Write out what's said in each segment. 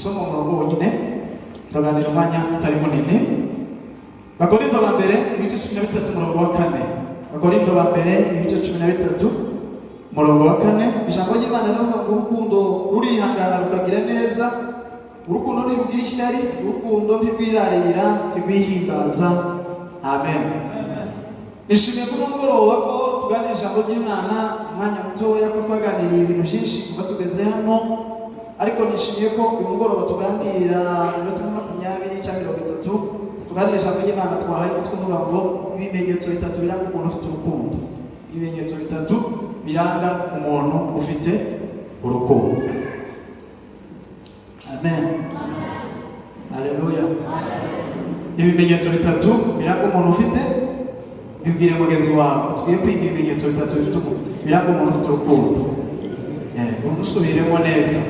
Dusoma umurongo wonyine, turaganira umwanya utari munini. Bakorinto ba mbere, ibice 13, umurongo wa 4. Bakorinto ba mbere, ibice 13, umurongo wa 4. Ijambo ry'Imana riravuga ngo urukundo rurihangana, rukagira neza, urukundo ntirugira ishyari, urukundo ntirwirarira, ntirwihimbaza. Amen. Nishimiye kuri uno mugoroba ko tuganira ijambo ry'Imana umwanya mutoya, ko twaganiriye ibintu byinshi kuva tugeze hano, ariko nishimiye ko uyu mugoroba tuganira iminota nka 20 cyangwa 30, tuganira ijambo ry'Imana twahaye umutwe uvuga ngo ibimenyetso bitatu biranga umuntu ufite urukundo. Ibimenyetso bitatu biranga umuntu ufite urukundo. Amen, haleluya. Ibimenyetso bitatu biranga umuntu ufite. Bibwire mugenzi wawe, tugiye kwiga ibimenyetso bitatu bifite biranga umuntu ufite urukundo. Umusubiremo neza.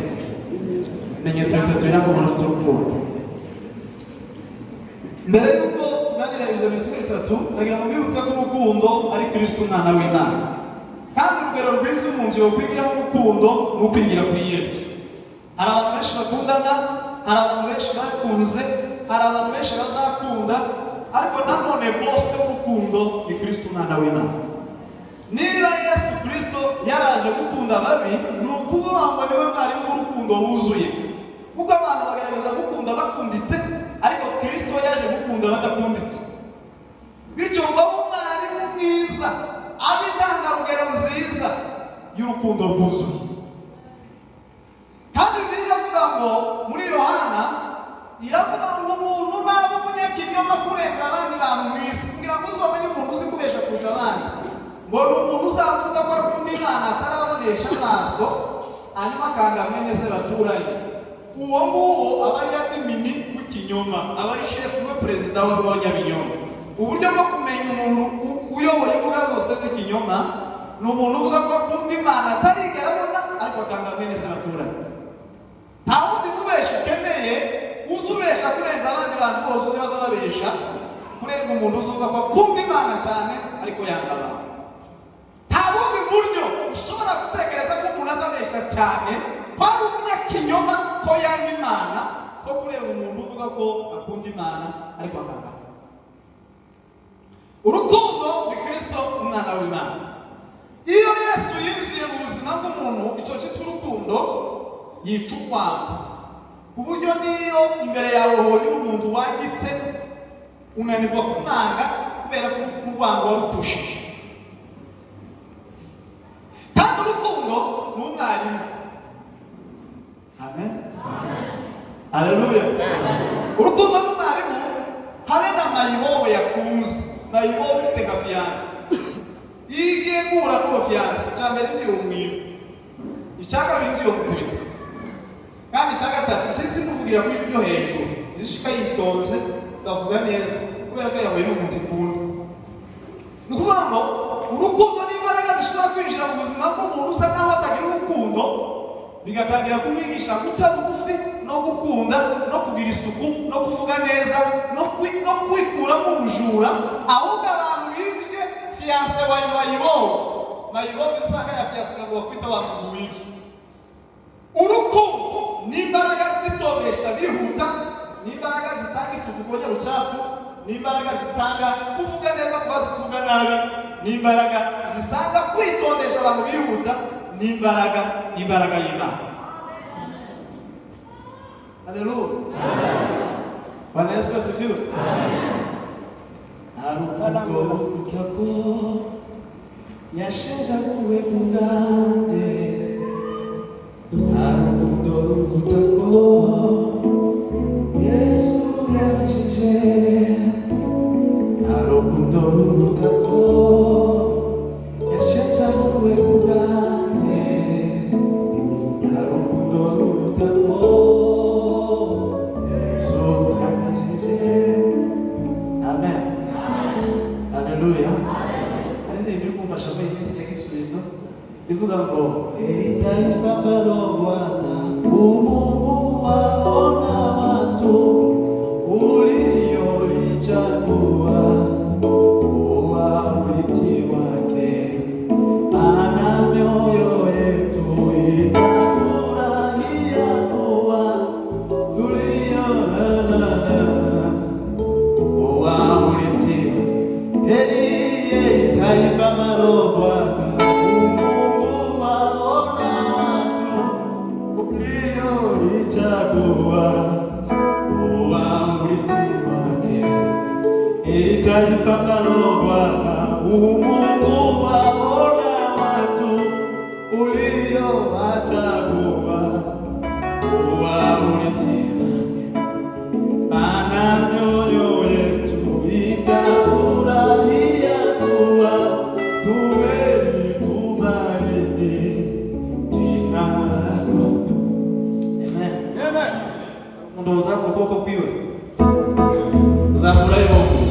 Ibimenyetso bitatu biranga umuntu ufite urukundo. Mbere y'uko tuganira ibyo bimenyetso bitatu, ndagira ngo mbibutse ko urukundo ari Kristo, umwana w'Imana, kandi urugero rwiza umuntu yokwigiraho urukundo ni ukwigira kuri Yesu. Hari abantu benshi bakundana, hari abantu benshi bakunze, hari abantu benshi bazakunda, ariko nanone bose w'urukundo ni Kristo, umwana w'Imana. Niba Yesu Kristo yaraje gukunda ababi, ni ukuvuga ngo niwe mwarimu w'urukundo wuzuye, kuko abantu bagaragaza gukunda bakunditse, ariko Kristo yaje gukunda badakunditse. Bityo ngo abe umwarimu mwiza, abe intangarugero nziza y'urukundo rwuzuye. Kandi Bibiliya iravuga ngo muri Yohana, iravuga ngo umuntu naba umunyakinyoma kurenza abandi bantu mu isi, kugira ngo uzamenye umuntu uzi kubesha kurusha abandi, ngo ni umuntu uzavuga ko akunda Imana atarabonesha amaso, hanyuma akanga mwene se baturanye. Uwo nguwo aba ari admin w'ikinyoma, aba ari shefu we, perezida w'abanyabinyoma. Uburyo bwo kumenya umuntu uyoboye imbuga zose z'ikinyoma ni umuntu uvuga ko akunda Imana atarigera abona, ariko akanga mwene se baturanye. Nta wundi mubesha ukeneye uzi ubesha kurenza abandi bantu bose uzi baza babesha, kurenga umuntu uzuvuga ko akunda Imana cyane ariko yanga abantu. Nta bundi buryo ushobora gutekereza ko umuntu azabesha cyane, ko ari umunyakinyoma, ko yanga Imana, ko kureba umuntu uvuga ko akunda Imana ariko akanga. Urukundo ni Kristo, umwana w'Imana. Iyo Yesu yinjiye mu buzima bw'umuntu, icyo cyitwa urukundo, yica urwango, ku buryo n'iyo imbere yawe honyine umuntu wanditse, unanirwa kumwanga kubera ko urwango warupfushije. Kandi urukundo ni umwarimu. Amen, aleluya. Urukundo ni umwarimu. Habe na mayibobo yakunze, mayibobo ifite nka fiancé, iyo igiye guhura n'uwo fiancé, icya mbere ntiyomwiba, icya kabiri ntiyomukubita, kandi icya gatatu ntizi muvugira ku ijwi ryo hejuru, izishika yitonze, ukavuga neza, kubera ko yahuye n'umuntu ikunda. Ni ukuvuga ngo urukundo n'imbaraga zishobora kwinjira mu buzima bw'umuntu usa naho atagira urukundo, bigatangira kumwigisha guca bugufi no gukunda no kugira isuku no kuvuga neza no kwikuramo ubujura. Ahubwo abantu bibye fiancé wa mayibobo, mayibobo isanga ya fiancé, kugira ngo bakwite wa muntu wibye. Urukundo ni imbaraga zitondesha bihuta, ni imbaraga zitanga isuku ku banyarucafu, ni imbaraga zitanga kuvuga neza ku bazi kuvuga nabi, ni imbaraga zisanga kwitondesha abantu bihuta, ni imbaraga, imbaraga y'Imana. Haleluya! Bwana Yesu asifiwe. Nta rukundo ruvuga ko yashenjaguwe ku bwanjye, nta rukundo ruruta ko Yesu yabijije, nta rukundo ruruta ko yashenjaguwe ku bwanjye, nta rukundo ruruta ko Yesu yabijije. Amen, haleluya. Hari indirimbo iri kumfasha muri iyi minsi ya Gisubizo ivuga ngo heri taifa ambalo Bwana Mungu waona watu uliolichagua kuwa urithi wake, maana mioyo yetu inafurahia kuwa Aliyomchagua kuwa mrithi wake. Heri taifa ambalo Bwana Mungu waona watu uliowachagua kuwa urithi wake. Maana mioyo yetu itafurahia kuwa tumelitumaini jina lako. Amen. Amen. Umuntu uzamura ukuboko kwiwe, zamura yombi.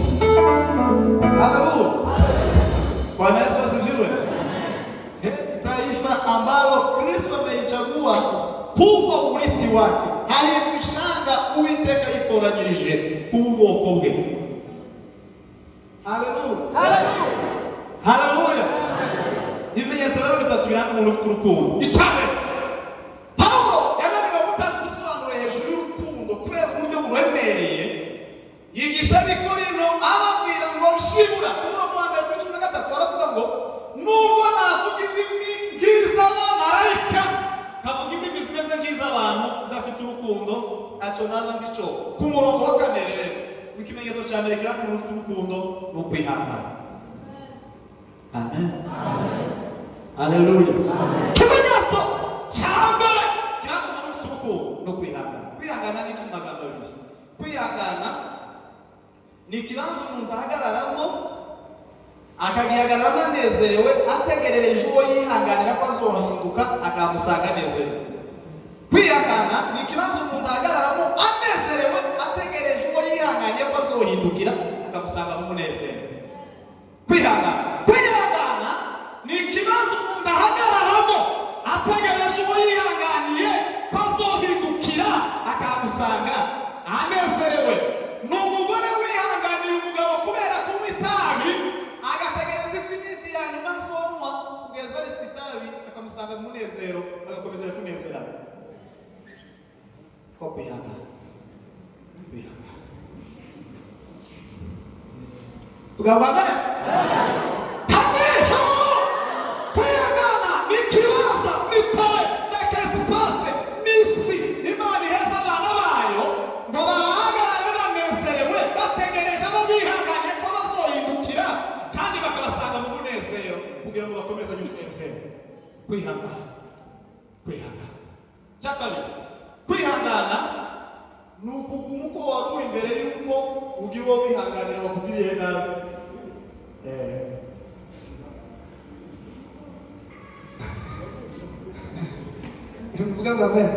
Haleluya! Bwana Yesu asifiwe. Heri taifa ambalo Kristo amelichagua kuwa urithi wake. Hahirwa ishyanga Uwiteka yitoranyirije kuba ubwoko bwe. Haleluya! Haleluya! Ibimenyetso rero bitatu biranga umuntu ufite urukundo. Icya mbere, Pawulo yananiwe gutanga ubusobanuro hejuru y'urukundo kubera uburyo buremereye. Yigisha Abikorino, ababwira ngo byibura ku murongo wa mbere kuri 13 baravuga ngo: "Nubwo navuga indimi nk'iz'abamarayika, nkavuga indimi zimeze nk'iz'abantu, ndafite urukundo, ntacyo naba ndico." Ku murongo wa kane rero, ikimenyetso cya mbere kiranga umuntu ufite urukundo ni ukwihangana. Amen, haleluya. Ikimenyetso cya mbere kiranga umuntu ufite urukundo ni ukwihangana. Kwihangana ni iki mu magambo abiri? Kwihangana ni ikibanza umuntu ahagararamo, akagihagararamo anezerewe, ategerereje uwo yihanganira ko azohinduka, akamusanga anezerewe. Kwihangana ni ikibanza umuntu ahagararamo anezerewe, ategereje uwo yihanganiye ko azohindukira, akamusanga mu munezero. Kwihangana ni ikibazo umuntu ahagararamo ategereje uwo yihanganiye ko azohindukira, akamusanga anezerewe. Ni umugore wihanganiye umugabo kubera kunywa itabi, agategereza ifiniti ya nyuma azonywa kugeza aretse itabi, akamusanga mu munezero, bagakomeza kunezerana. Ko kwihangana, kwihangana ugabane kaniho. Kwihangana ni ikibanza, ni pare na kesipase n'isi Imana iheza abana bayo ngo bahagarare banezerewe, bategereje abo bihanganiye ko bazohindukira, kandi bakabasanga mu munezero kugira ngo bakomezanye umunezero. Kwihangana, kwihangana. Cya kabiri, kwihangana ni ukuguma uko wari uri mbere y'uko ugira uwo wihanganira wakugiriye nabi. Muvuge ngo amen.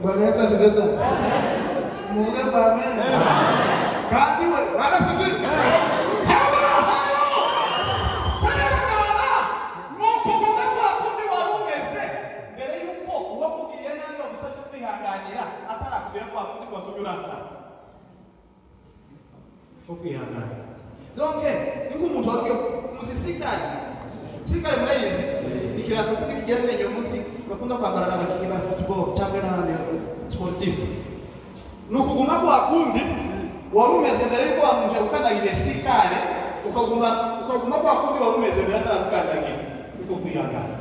Bwana Yesu asifiwe sana. Muvuge ngo amen. Kandi we Bwana asifiwe. Sema haleluya. Kwihangana ni ukuguma kwa kundi wari umeze mbere y'uko uwakugiriye nabi wagusabye kwihanganira atarakubwira kwa kundi kwatumye urakara. Ko kwihangana. Donc, ni nk'umuntu wari ugiye muzisikare. Sikare murayizi? Ni ikirato kigira amenyo munsi, bakunda kwambara n'abakinnyi ba football cyangwa n'abandi sportif. Ni ukuguma kwa kundi wari umeze mbere yuko wamuje gukandagira sikare, ukaguma kwa kundi wari umeze mbere ataragukandagira. Niko kwihangana.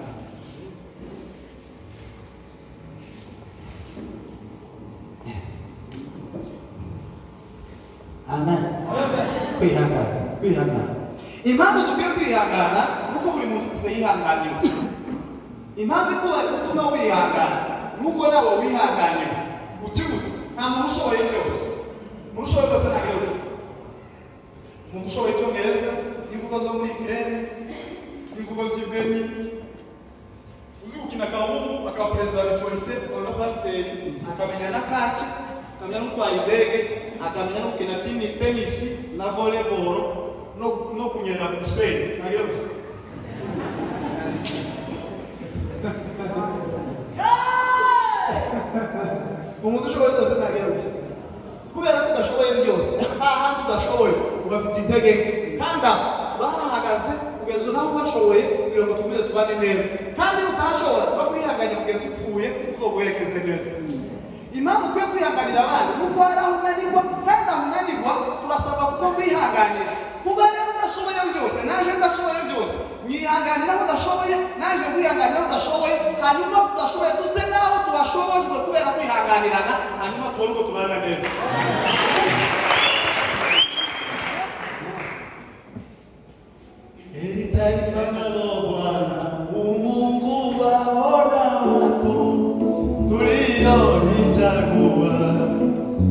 Amen. Kwihangana, kwihangana. Impamvu dukwiye kwihangana nuko buri muntu wese yihanganiwe. Impamvu ikuba gutuma wihangana nuko nawe wihanganiwe. Uti gute? Nta muntu ushoboye byose. Umuntu ushoboye byose ntagira gute. Umuntu ushoboye Icyongereza, imvugo zo muri Ukraine, imvugo z'i Beni, uzi gukina akabumbu, akaba perezida wa mutualité, akaba na pasiteri, akamenya na kaci, akamenya no gutwara indege, akamenya no gukina tenisi na volleyball no kunyerera ku musenyi, ntagira gute. Umuntu ushoboye byose ntagira gute. Kubera ko udashoboye byose, hahandi udashoboye ugafite intege nke, kandi aho turahahagaze kugeza naho ubashoboye kugira ngo tukomeze tubane neza, kandi nutashobora turakwihanganye kugeza upfuye, tuzoguherekeze neza. Impamvu ukwiye kwihanganira abandi nuko hari aho unanirwa, kandi aho unanirwa turasabwa kuko kwihanganira. Kuba rero udashoboye byose, naje ndashoboye byose, nyihanganira aho udashoboye, naje kwihanganira aho udashoboye, hanyuma tudashoboye duse n'aho tubashobojwe kubera kwihanganira. Twihanganirana, hanyuma tubone uko tubana neza. Heri taifa nalo Bwana, Mungu waona watu tuliolichagua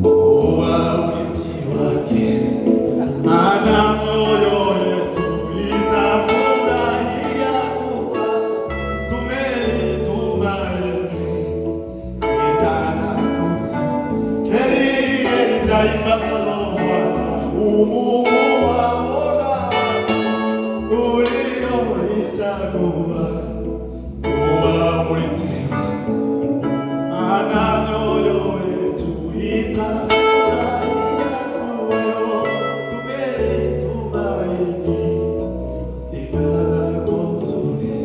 kuwa urithi wake, maana mioyo yetu itafurahia kuwa tumelitumaini jina lako. Heri, heri taifa nalo Bwana, Mungu waona watu uliolichagua kuwa urithi, maana mioyo yetu itafurahia kuwa tumelitumaini jina lako zuri.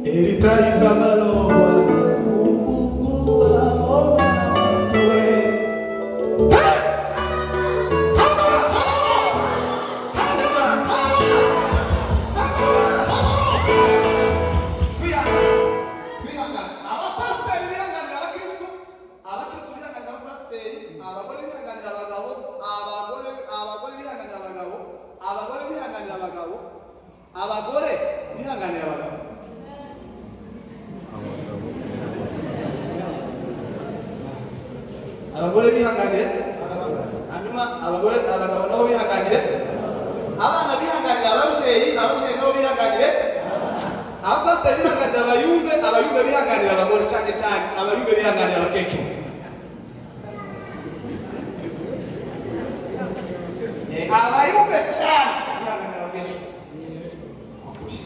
Heri taifa ambalo Bwana Mungu waona watu we. Samba, halo! Kalama, halo! Samba, halo! Twihangane, twihangane. Abapasiteri bihanganira abakristu, abakristu bihanganira abapasiteri, abagore bihanganira abagabo, abagore bihanganira abagabo, abagore bihanganira abagabo, abagore bihanganira abagabo. Abagore bihanganire, hanyuma abagore, abagabo nabo bihanganire, abana bihanganira ababyeyi, ababyeyi nabo bihanganire, abapasiteri bihanganira abayumbe, abayumbe bihanganira abagore, cyane cyane abayumbe bihanganira abakecuru. Abayumbe cyane bihanganira abakecuru. Ukuri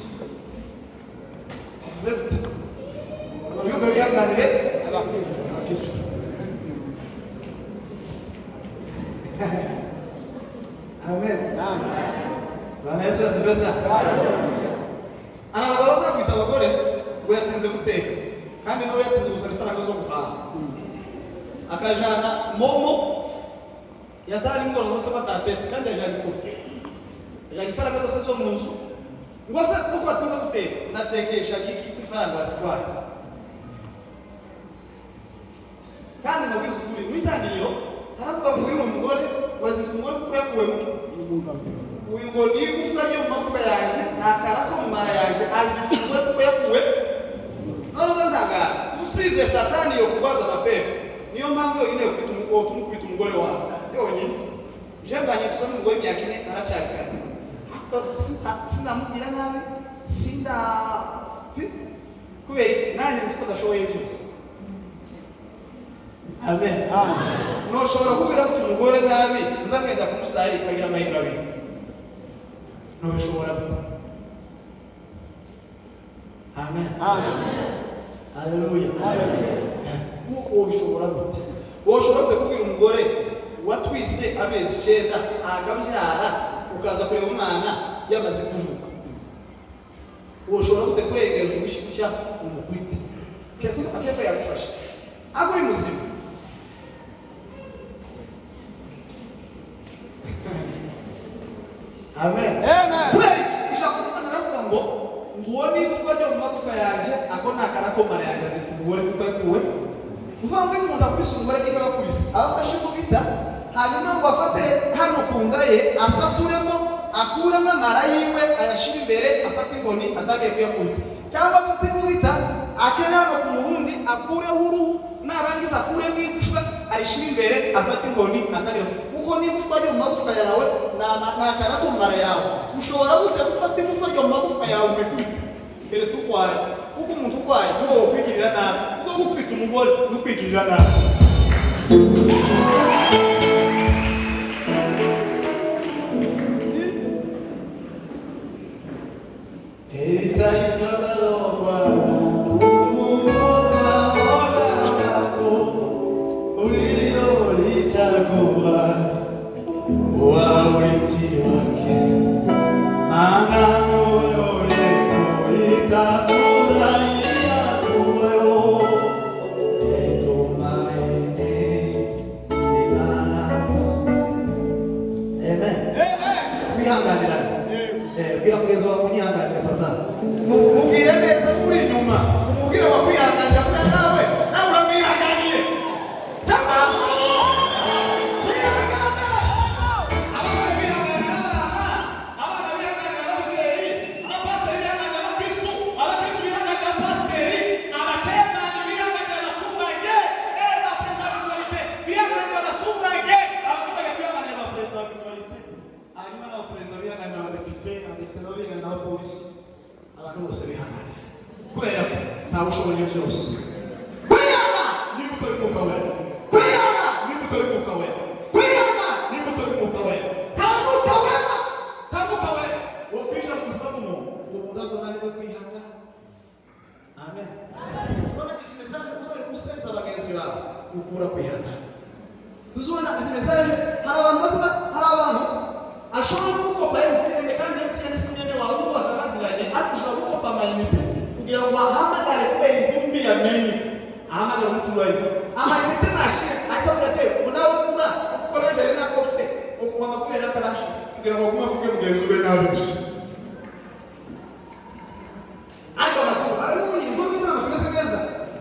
uvuze gute? Abayumbe bihanganire abakecuru. Amen. Bwana Yesu asifiwe sana. Hari abagabo bazakwita abagore ngo yatinze guteka, kandi nawe yatinze gusaba ifaranga zo guhaha, akajana momo yataha nimugoroba bose batatetse, kandi yajana ikofi, yajana ifaranga zose zo mu nzu, ngo se kuko watinze guteka, natekeshaga iki ko ifaranga wazitwaye? Kandi ndabwiza ukuri, mu Itangiriro haravuga ngo uyu ni umugore, wazitwa umugore kuko yakuwe muke. Uyu ngo ni igufwa ryo mu magufwa yanjye, ni akara ko mu mara yanjye, azitwa umugore kuko yakuwe. None ntangara usibye Satani yo kurwaza amapepo, niyo mpamvu yonyine yo kwita wotuma ukubita umugore wawe yonyine. Je mbanye gusa n'umugore imyaka 4, aracyari kare. Sinamubwira nabi, sinda kubera iki? Nanjye nzi ko ndashoboye byose. Amen. Ntushobora kubwira ko umugore nabi, nzagenda kumusitari kagira amahinga abiri, ntubishobora gute? Amen. Haleluya. Wobishobora gute? Woshobora gute kubwira umugore watwise amezi 9 akabyara, ukaza kureba umwana yamaze kuvuka? Woshobora gute kurengera umushyushya umukubite keretse ko amapepo yagufashe ako uri muzima? Amen. Kubera iki? Ijambo ry'Imana riravuga ngo nguwo ni igufwa ryo mu magufwa yanjye, ako ni akara ko mara yanjye, azitwa umugore kuko yakuwe. Kuvuga ngo iyo umuntu akubise umugore niba bakubise, aba afashe imbugita, hanyuma ngo afate hano ku nda ye, asaturemo, akuremo amara yiwe, ayashyire imbere, afate inkoni atangiye kuyakubita, cyangwa afate imbugita akere hano ku murundi, akureho uruhu, narangiza akuremo igufwa, arishyire imbere, afate inkoni atangiye, kuko n'igufwa ryo mu magufwa yawe ni akara ko mu mara yawe. Ushobora gute gufata igufwa ryo mu magufwa yawe umekubita? Keretse urwaye, kuko umuntu urwaye niwo wokwigirira nabi, kuko gukubita umugore ni ukwigirira nabi. Heri taifa ambalo Bwana Mungu waona watu uliolichagua kuwa urithi wake, maana mioyo yetu itafurahia kuwa tumaini jina lako. Amen. Twihanganirane. Bwira mugenzi wawe unyihanganire, papa. Mubwire neza uri inyuma, umubwire ngo kwihanganira kubera nawe uramwihanganiye. Ntawe ushoboye byose. Kwihana ni imbuto y'Umwuka Wera. Kwihana ni imbuto y'Umwuka Wera. Kwihana ni imbuto y'Umwuka Wera. Nta Mwuka Wera, nta Mwuka Wera wokwinjira mu buzima bw'umuntu, uwo muntu azonanirwe kwihana. Amen. Ubona izi message uzari guseza bagenzi bawe, ukura kwihana. Tuzubona izi message, hari abantu basa, hari abantu ashobora no gukopa MTN, kandi MTN si mwene wawe nubwo batanaziranye, ariko ushobora gukopa amayinite kugira ngo ahamagare kubera inkumbi yamenye, ahamagare umuturanyi, amayinite nashire ahita avuga ati ubu nawe ura kuko nanjye yari nakopse ubu makumyabiri atarashira, kugira ngo agume avuge mugenzi we nabi gusa. Ariko amakuru hari n'ubundi inkuru y'igitaramo kimeze neza,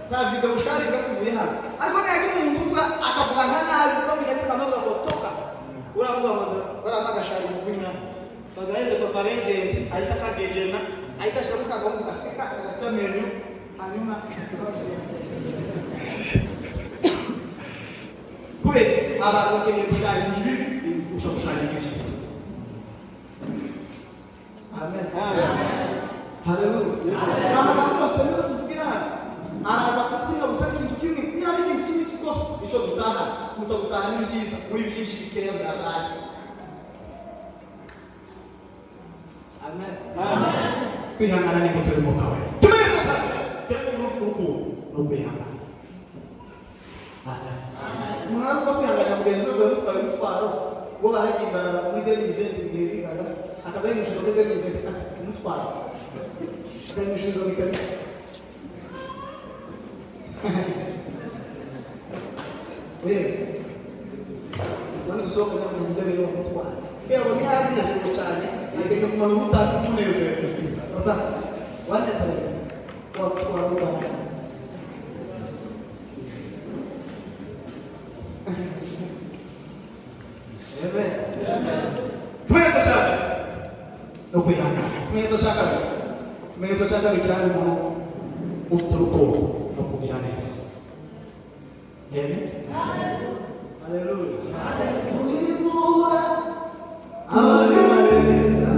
nta video usharinga tuvuye hano, ariko nihagira umuntu uvuga akavuga nka nabi, ukamubwira ati kamavuga ngo toka, uravuga ngo baramagasharinga ubunya bagaheze papa legend, ahita akagegena, ahita ashyiramo akagahungu gaseka gafite amenyo, hanyuma kubera abantu bakeneye gusharinga ibibi kurusha gusharinga ibyiza. Amen. Haleluya. Amagambo yose meza tuvugira hano araza gusiga gusa ikintu kimwe, niba ari ikintu kimwe cyose icyo dutaha kuruta gutaha ni byiza muri byinshi bikeya byabaye. Amen. Kwihangana ni imbuto y'Umwuka Wera. Tumenye cyane cyane umuntu ufite urukundo ni ukwihangana. Amen. Umuntu araza ko kwihangana mugenzi we ngo yamutwaye umutwaro wo baragimbana muri 2020 mu gihe bigaga, akaza yimushyuza muri 2020 umutwaro akayimushyuza mu ikarita. Wewe none dusohoka mu ntebe yo kumutwara, yego ntiyanezerewe cyane, agenda kumanura utaka umunezero, papa wanezerewe wamutwara w'ubaraga. Amen. Ikimenyetso cya mbere no kwihangana. Ikimenyetso cya kabiri, ikimenyetso cya kabiri kiranga umuntu ufite urukundo no kugira neza. Amen. Haleluya. Ubivura abarema neza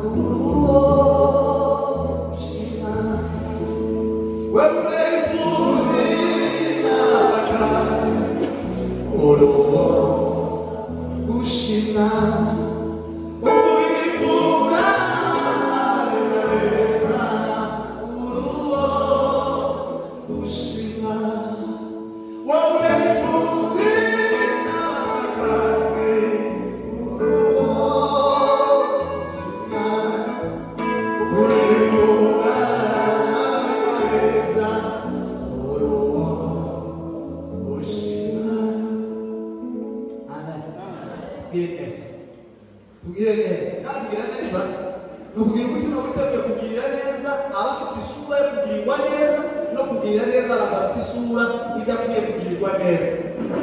uruwo shima webure imfuvyi n'abakazi uruwo gushima ubivura abarema neza uruwo gushima wabure imfuvyi n'abakazi uruwo gushima ubivura abarema neza uruwo gushima. Amen. Tugire neza. Tugire neza. Kandi kugira neza ni ukugira umutima witeguye kugirira neza abafite isura yo kugirirwa neza, no kugirira neza abantu bafite isura idakwiye kugirirwa neza.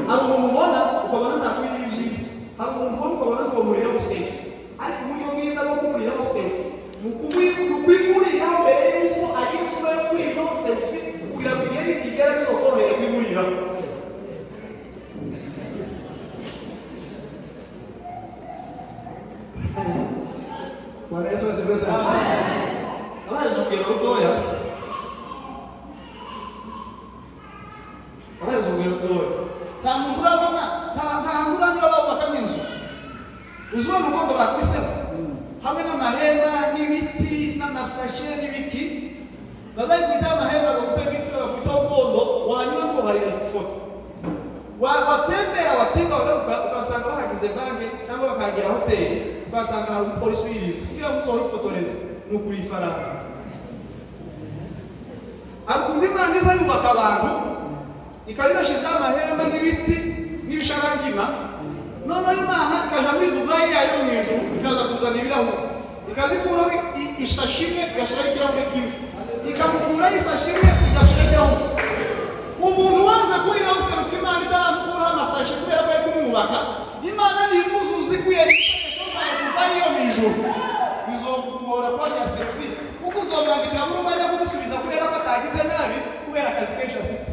Hari umuntu ubona ukabona ntakwiriye ibyiza. Hari umuntu ubona ukabona tuwamuriraho selfie. Ariko uburyo bwiza bwo kumuriraho selfie ni ukwimuriraho mbere y'uko agira isura yo kuriraho selfie, kugira ngo igihe nikigera bizokorohere kwimuriraho. Bwana Yesu asifiwe sana. Abaye urugero rutoya. Abaye urugero rutoya. Nta muntu urabona, nta muntu uranyura bubakamo inzu. Uzibona umugongo bakubisemo hamwe n'amahema n'ibiti n'amasashe n'ibiki. Bazayikubita amahema, bagakubita ibiti, bagakubitaho ubwondo, wanyura tubabarira ifoto. Watembera watinda ugasanga bahagize banki cyangwa bakahagira hoteli, ugasanga hari umupolisi uyirinze kugira ngo uzohifotoreze ni ukuri ifaranga. Ariko undi Imana iza yubaka abantu ikaba ibashyizeho amahema n'ibiti n'ibisharangima, noneho Imana ikaja muri Dubayi yayo mu ijuru, ikaza kuzana ibirahuri, ikazikuraho ishashi imwe igashyiraho ikirahure kimwe, ikamukuraho isashi imwe igashyiraho ikirahure. Umuntu waza kuriraho selfie Imana itaramukuraho amasashi kubera ko ari kumwubaka, Imana nimuzuza iguye ibikoresho zayo Dubayi yo mu ijuru, bizokugora kubona selfie kuko uzomwandikira buri umwanya wo kugusubiza kubera ko atagize nabi, kubera akazi kenshi afite.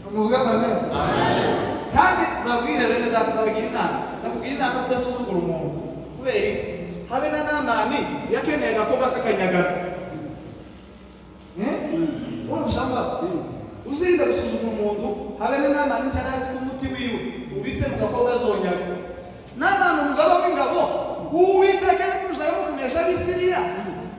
Muvuga amen. Kandi babwire bene data, ndabagira inama, ndakugira inama kudasuzugura umuntu kubera iki? Habe na Namani yakeneye agakobwa k'akanyagano. Wowe ushamba uzirinde gusuzuma umuntu, habe na Namani ntarazi ko umuti wiwe ubitse mu gakobwa azonyaga. Namani umugaba w'ingabo Uwiteka yakuzayo mu kunesha ab'Isiriya,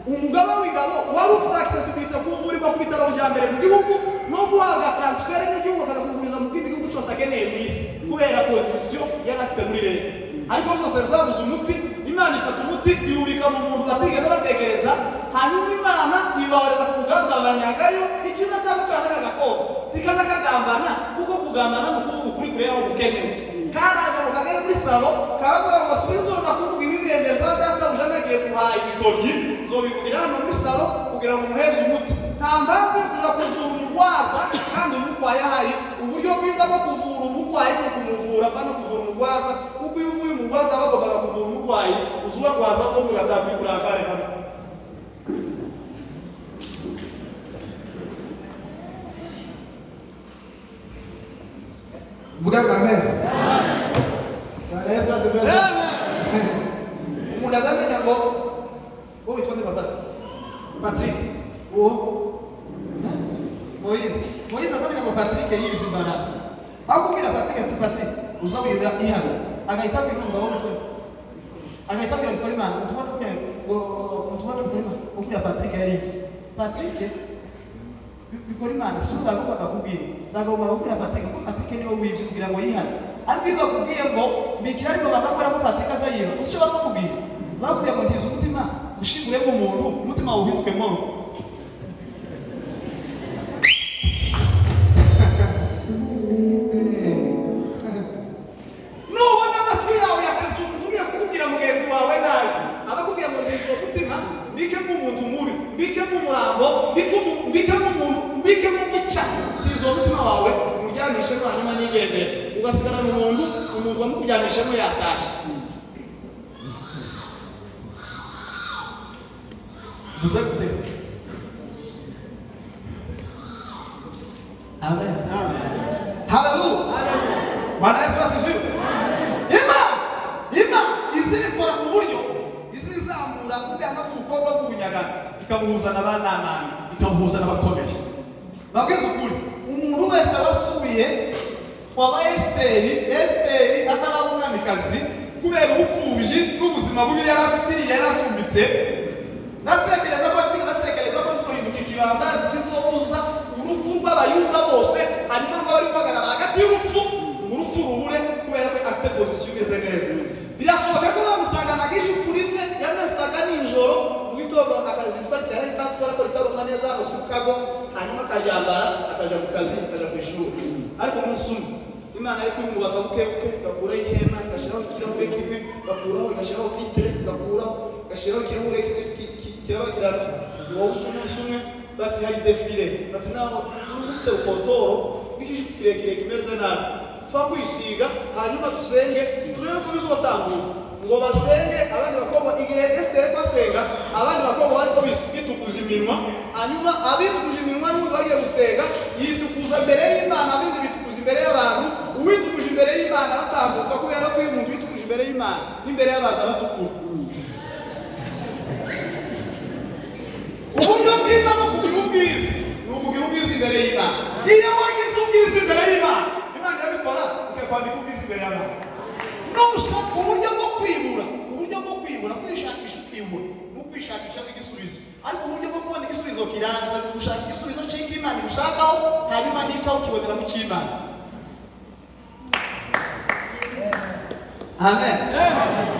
umugaba w'ingabo wari ufite accessibility kuvurirwa ku bitaro bya mbere mu gihugu no guhabwa transfer n'igihugu akakuguriza mu kindi gihugu cyose akeneye mu isi kubera position yari afite muri leta. Ariko byose bizabuze umuti. Imana ifata umuti iwubika mu muntu batigeze batekereza, hanyuma Imana ibabarira ku rugamba banyagayo. Icyiza cyangwa kana k'agakobwa ntikajya kagambana, kuko kugambana ni ukuvuga ukuri kure yaho gukenewe. Karaje ngo kagere muri salo, karavuga ngo sinzona kuvuga ibibembe bya databuja nagiye guhaha ibitoryi, nzobivugira hano muri salo kugira ngo muheze umuti. Nta mpamvu yo kuja kuvura umurwaza kandi umurwayi ahari. Uburyo bwiza bwo kuvura umurwayi ni ukumuvura, apana kuvura umurwaza, kuko iyo uvuye umurwaza bagombaga kuvura umurwayi uza ubagwaza bombi batabwi uburakari hamwe. Vuga ngo amen. Bwana Yesu asifiwe. Umuntu azamenya ngo wowe witwa nde papa? Patrick. Uwo Moise. Moise azamenya ngo Patrick yibye imbaraga. Aho kubwira Patrick ati Patrick uza wiba ihano, agahita abwira umugabo witwa nde? Agahita abwira bikora Imana utumwa no kubwira ngo utumwa no bikora Imana ukuriya Patrick yaribye. Patrick bikora Imana si bo bagombaga kubwira, bagomba kubwira Patrick ko Patrick niwe wibye kugira ngo yihane. Ariko iyo bakubwiye ngo mbikira ariko bagakora ko Patrick azayiba, uzi icyo bakubwiye? Bakubwiye ngo ntiza umutima ushinguremo umuntu, umutima wawe uhinduke moro. Nubona amatwi yawe yateze umuntu ugiye kukubwira mugenzi wawe nabi, abakubwiye ngo ntiza uwo mutima mbikemo umuntu mubi, mbikemo umurambo, mbikemo umuntu, mbikemo gica, ntiza uwo mutima wawe umuryamishemo hanyuma nigendere, ugasigarana umuntu, umuntu wamukuryamishemo yatashye. Vuze gute? Amen. Haleluya. Bwana Yesu asifiwe. Imana izibikora ku buryo izizamura ubwana bw'umukobwa bw'ubunyagano ikabuhuza na ba Namani, ikabuhuza n'abakomeye. Babwize ukuri, umuntu wese wasuye waba Esiteri, Esiteri ataraba umwamikazi kubera ubupfubyi n'ubuzima bubi yari afite, yari acumbitse, natekereza ko atigeze atekereza ko azohinduka ikibambazi kizobuza urupfu rw'Abayuda bose, hanyuma ngo bari guhagarara hagati y'urupfu ngo urupfu rubure kubera ko afite pozisiyo imeze neza. Birashoboka ko bamusanganaga ijipo rimwe yamesaga nijoro mu gitondo akazinduka ritera ipasi kubera ko ritaruma neza hano ku kago, hanyuma akaryambara akaja ku kazi, akaja ku ishuri. Ariko umunsi umwe Imana ari kumwubaka buke buke, igakuraho ihema, igashyiraho ikirahure kimwe, igakuraho, igashyiraho vitre, igakuraho, igashyiraho ikirahure kimwe kirabagirana. Wowe uca umunsi umwe bati hari defile, bati naho ufite ukotoro n'ikijipo kirekire kimeze nabi, pfa kwisiga hanyuma dusenge turebe ko bizotambuka. Ngo basenge abandi bakobwa, igihe Esiteri ko asenga abandi bakobwa bariko bitukuza iminwa, hanyuma abitukuje iminwa n'undi bagiye gusenga yitukuza imbere y'Imana, abindi bitukuza imbere y'abantu. Uwitukuje imbere y'Imana aratambuka, kubera ko iyo umuntu yitukuje imbere y'Imana n'imbere y'abantu abatukura. Uburyo bwiza bwo kugira ubwiza ni ukugira ubwiza imbere y'Imana. Iyo wagize ubwiza imbere y'Imana, Imana irabikora ikakwambika ubwiza imbere y'abantu. Nushaka uburyo bwo kwibura, uburyo bwo kwibura, kwishakisha ukibura ni ukwishakisha igisubizo. Ariko uburyo bwo kubona igisubizo kirambye ni ugushaka igisubizo cy'icyo Imana igushakaho, hanyuma n'icyaho ukibonera mu cy'Imana. Amen.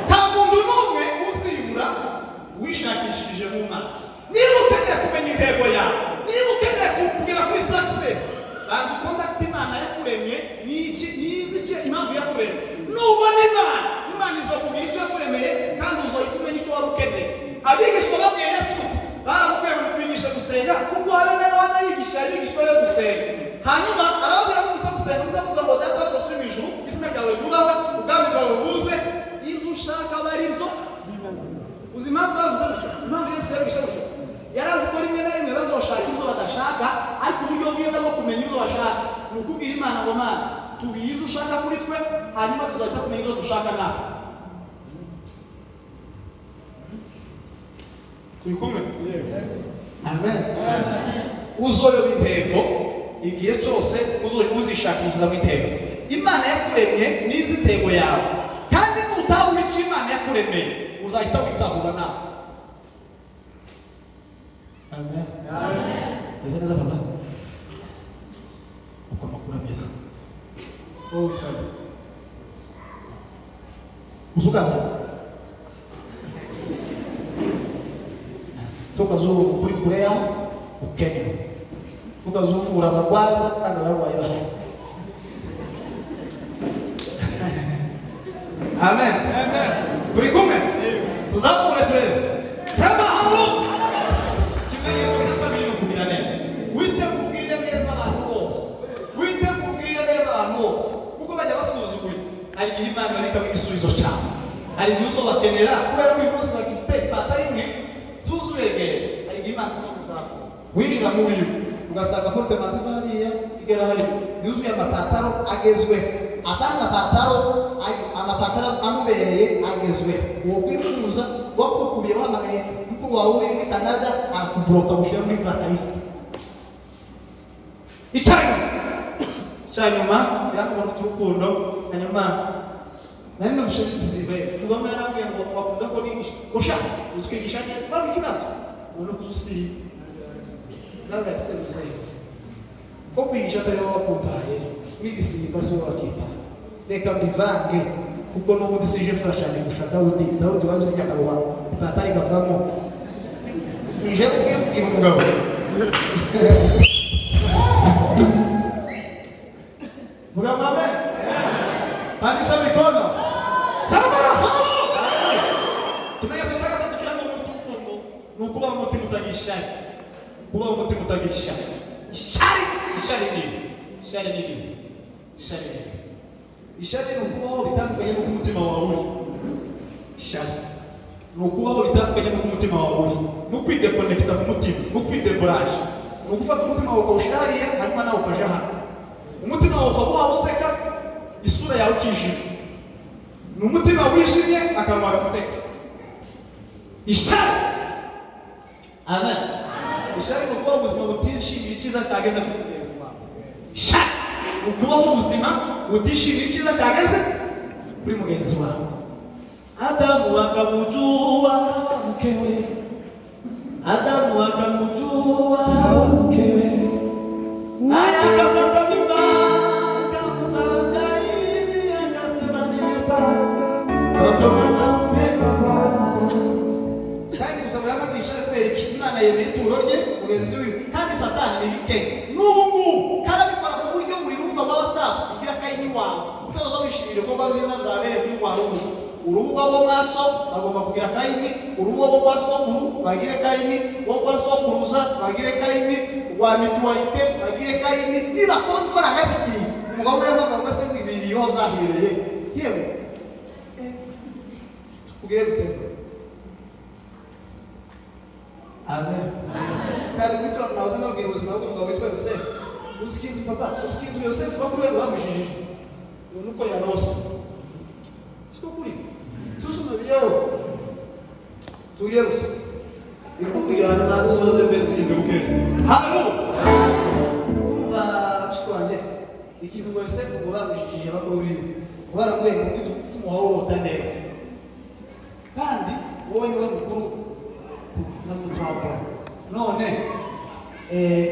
Nta muntu n'umwe uzibura wishakishirije mu Mana. Niba ukeneye kumenya intego yawe, niba ukeneye kugera kuri success, banza ukontakite Imana yakuremye, n'iki nizi icyo impamvu yakuremye. Nubona Imana, Imana izakubwira icyo yakuremeye kandi uzohita umenya icyo wari ukeneye. Abigishwa babwiye Yesu uti baramubwiye ngo twigishe gusenga, kuko hari na Yohana yigisha abigishwa be gusenga. Hanyuma arababwira ngo muze gusenga, muze kuvuga ngo Data wa twese uri mu ijuru, izina ryawe ryubahwe, ubwami bwawe buze, ibyo ushaka aba ari byo. Uzi impamvu bavuze gutyo? Impamvu Yesu yabigisha gutyo, yari azi ko rimwe na rimwe bazoshaka ibyo badashaka, ariko uburyo bwiza bwo kumenya ibyo bashaka ni ukubwira Imana ngo Mana tubwiye ibyo ushaka kuri twe, hanyuma tuzahita tumenya ibyo dushaka natwe. Turi kumwe? Amen. Uzoyoba intego igihe cyose uzishakirizamo intego. Imana yakuremye nizi intego yawe, kandi nutabura icyo Imana yakuremeye, uzahita witahura nawe. Amen. Meze neza, papa? Uko amakuru ameze, wowe witwa nde? Uzugambana tukazuba kuri kureya ukenewe, tukazuvura abarwaza kandi abarwayi bahari. Amen. Turi kumwe? Tuzamure turebe. Sema haleluya. Ikimenyetso cya kabiri ni ukugira neza. Wite kubwira neza abantu bose, wite kubwira neza abantu bose, kuko bajya basuzuguye. Hari igihe Imana ibabikamo igisubizo cyawe, hari igihe uzobakenera. Kubera ko uyu munsi bagifite ipata rimwe, tuzubegere. Hari igihe Imana izokuzakura, winjira mu wiwe ugasanga portemanteau hariya igera hariya yuzuye amapataro agezweho, atari amapataro, amapataro amubereye agezweho. Uwo kwifuza wakukubiye, wahamagaye mukuru wawe uri muri Canada, arakuburoka gushyira muri blacklist. Icyanyuma iramubona ufite urukundo. Hanyuma nari nubushe igisibe tugomba, yarambwiye ngo wakunda ko nigisha, ushaka uzi kwigisha neza, bazi ikibazo ubona ko uzusiba nagahise muzehe ko kwigisha atari wowe wakuntaye, n'igisimba si wowe wakitaye, reka mbivange, kuko n'ubundi sije mfura cyane kurusha Dawudi. Dawudi wari uzi akaruha ipataro ikavamo, nije ugiye kubwira umugabo. Mugabo, amen. Pandisha mikono. Sema haleluya. Ikimenyetso cya gatatu kiranga umuntu ufite urukundo ni ukubaho umutima utagira ishyari. Kubaho umutima utagira ishyari. Ishyari, ishyari ni ribi. Ishyari ni ribi. Ishyari ni ribi. Ishyari ni ukubaho bitandukanye n'uko umutima wawe uri. Ishyari ni ukubaho bitandukanye n'uko umutima wawe uri. Ni ukwidekonekita ku mutima, ni ukwideboraje. Ni ugufata umutima wawe ukawushyira hariya, hanyuma nawe ukaja hano. Umutima wawe ukaba wawuseka, isura yawe ikijima. Ni umutima wijimye, akanwa gaseka. Ishyari. Amen. Ishyari ni ukubaho ubuzima butishimiye icyiza cyageze kuri mugenzi wawe. Ishyari ni ukubaho ubuzima butishimiye icyiza cyageze kuri mugenzi wawe. Adamu akamjua mkewe, Adamu akamjua mkewe, naye akapata mimba, akamzaa Kaini, akasema nimepata mtoto mwanaume kwa Bwana. Kandi gusa murabagisha kubera iki? Imana yemeye ituro rye mugenzi wiwe, kandi Satani ni bikenge n'ubu ngubu karabikora ku buryo buri rubuga rwa WhatsApp igira Kayini wawe utaza wishimira ibikorwa byiza byabereye kuri rwa rubuga. Urubuga rwo kwa so bagomba kugira Kayini, urubuga rwo kwa sokuru bagire Kayini, rwo kwa sokuruza bagire Kayini, rwa mutualité bagire Kayini. Niba koze ifaranga zikiri umugabo umwe yavuga ngo se ibiriyo byahereye yewe, tukugire gute? Amen. Kandi witwa nahoze mbabwira ubuzima bw'umugabo witwa Yosefu. Uzi ikintu, papa? Uzi ikintu Yosefu bakuru be bamujijije? Ngo nuko yarose. Siko kuri tusoma Bibiliya tugire gutya ikubwira, hanyuma nsoze mbese ndubwe. Haleluya. Urumva mushiki wanjye, ikintu ngo Yosefu ngo bamujijije bakuru biwe, ngo baramubwiye ngo tumuha urota neza, kandi wowe niwe mukuru nabwo twakora. None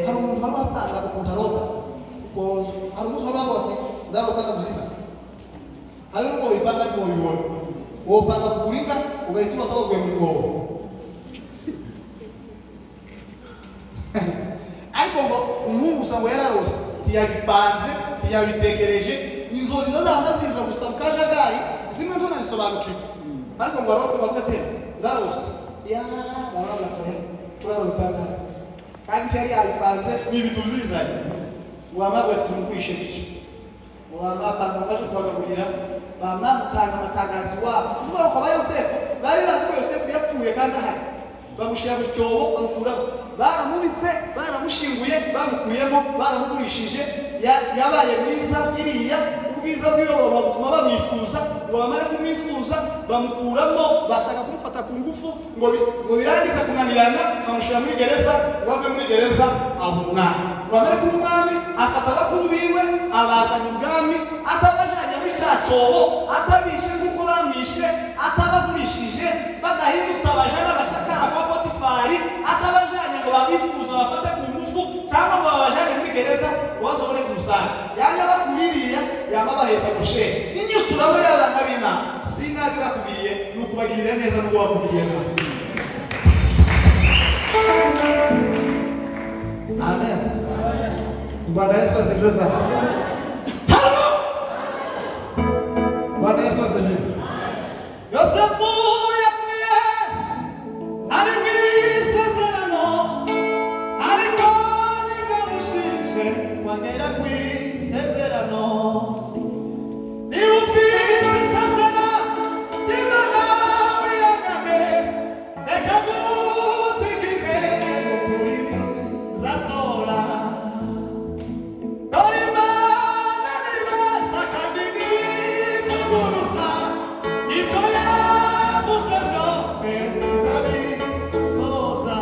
hari umuntu wari watanga ukuntu arota, kuko hari umunsi wari wavuga ati ndarota ndaguzima. Hari n'ubwo wipanga ati wabibona, wopanga kugurika ugahita urota waguye mu mwobo. Ariko ngo umuhungu gusa ngo yararose, ntiyabipanze, ntiyabitekereje, inzozi zazanga ziza gusa mu kajagari, zimwe tunazisobanukirwa. Ariko ngo arota bavuga ati ndarose, ya baravuga ati turarota nabi, kandi cyari yabipanze, ni ibintu byizanye. Wamaga ati tumugurishe bice, wamapanga baje kubagaburira, bamamutanga amatangazo iwabo kuvuga ngo ba Yosefu bari bazi ko Yosefu yapfuye kandi ahari, bamushyira mu cyobo bamukuramo, baramubitse, baramushyinguye, bamukuyemo, baramugurishije, yabaye mwiza iriya. Ubwiza bw'iyo butuma bamwifuza, ngo bamare kumwifuza bamukuramo, bashaka kumufata ku ngufu, ngo birangize kunanirana, bamushyira muri gereza, ngo ave muri gereza aba umwami. Ngo bamare kuba umwami, afata abakuru biwe, abazana ibwami, atabajyanye muri cya cyobo, atabishe nk'uko bamwishe, atabagurishije, badahindutse abaja n'abacakara kwa Potifari, atabajyanye ngo babifuza bafate ku ngufu cyangwa ngo babajyane muri gereza ngo bazobone ku musarani. Yanga bakuririya, yaba baheza gushere inyituramo y'abana b'Imana. Si nabi bakubiriye, ni ukubagirira neza n'ubwo bakubiriye nabi. Amen. Bwana Yesu asifiwe sana. Halo! Bwana Yesu asifiwe. Yosefu yapfuye Yesu ari mu isezerano, ariko ntibyamushije kwagera ku isezerano. Niba ufite isezerano ry'Imana, wiyagame, reka gutsika intege mu kuri bizasora. Dore Imana nibesha kandi ntivuguruza, ibyo yavuze byose izabisohoza.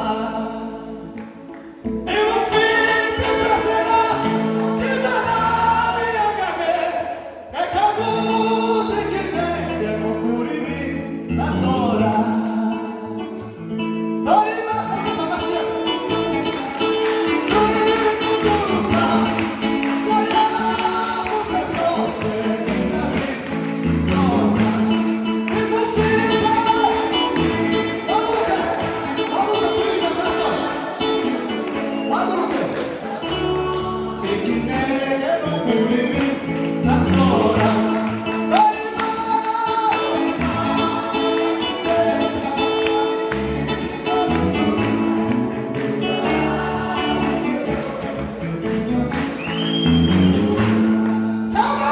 Niba ufite isezerano ry'Imana, wiyagame, reka gucika intege mu kuri bizasora. Dore Imana, ugeze amashyi yawe. Ntivuguruza, ibyo yavuze byose izabisohoza. Niba ufite, haguruka, haguruka turirimba twasoje. Haguruke. Cika intege n'ukuri bizasora. Dore Imana. Sama!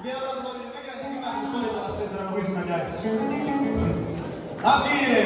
Bwira abantu babiri mwegeranye ko Imana igusoreza amasezerano mu izina rya Yesu. Abwire.